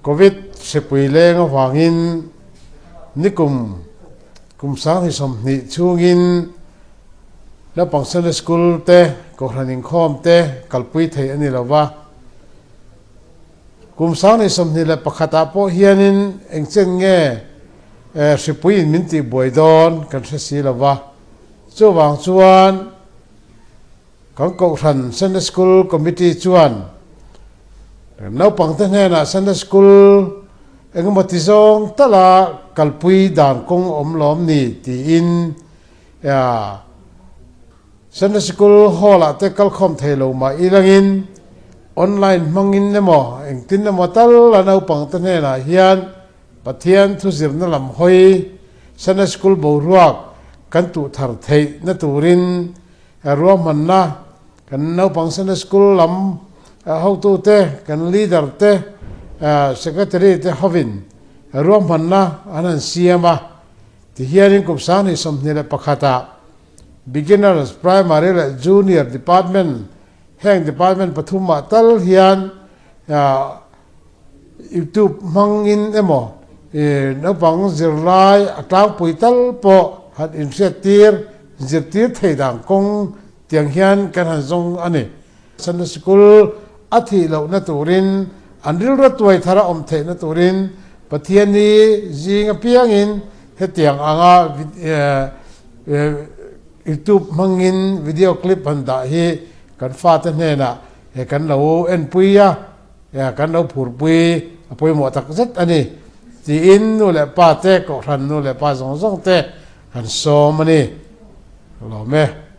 Covid hripui leng avangin nikum kum 2020 chhungin naupang Sunday School te, Kohhran inkhawm te kalpui thei a ni lo va. Kum 2021 ah pawh hianin engchen nge hripuiin min tihbuai dawn kan hre si lo va. Chuvang chuan kan Kohhran Sunday School Committee chuan naupangte hnenah Sunday School engemaw ti zawng tala kalpui dan kawng awm lawm ni tiin Sunday Sikul Hall ah te kalkhawm thei lo mah ilangin online hmangin emaw engtin emaw tal a naupang te hnenah hian Pathian thu zirna lam hawi Sunday Sikul boruak kan tuh thar theih na turin ruahmanna kan naupang Sunday Sikul lam hotu te kan leader te secretary te hovin ruahmanna an han siam a tihianin kum 2021 ah Beginners, Primary leh Junior Department heng department pathumah tal hian YouTube hmangin emaw naupang zirlai a tlangpui tal pawh han inhriattir, zirtir thei dan kawng tiang hian kan han zawng a ni. Sunday Sikul a thih lohna turin, an rilru tuai thar a awm theihna turin Pathian hi zing apiangin hetiang anga YouTube hmangin video clip han dah hi kan fate hnenah kan lo enpui a, kan lo phurpui a pawimawh tak zet a ni tiin nu leh pa te, kohhran nu leh pa zawng zawng te kan sawm a ni. Lawm e.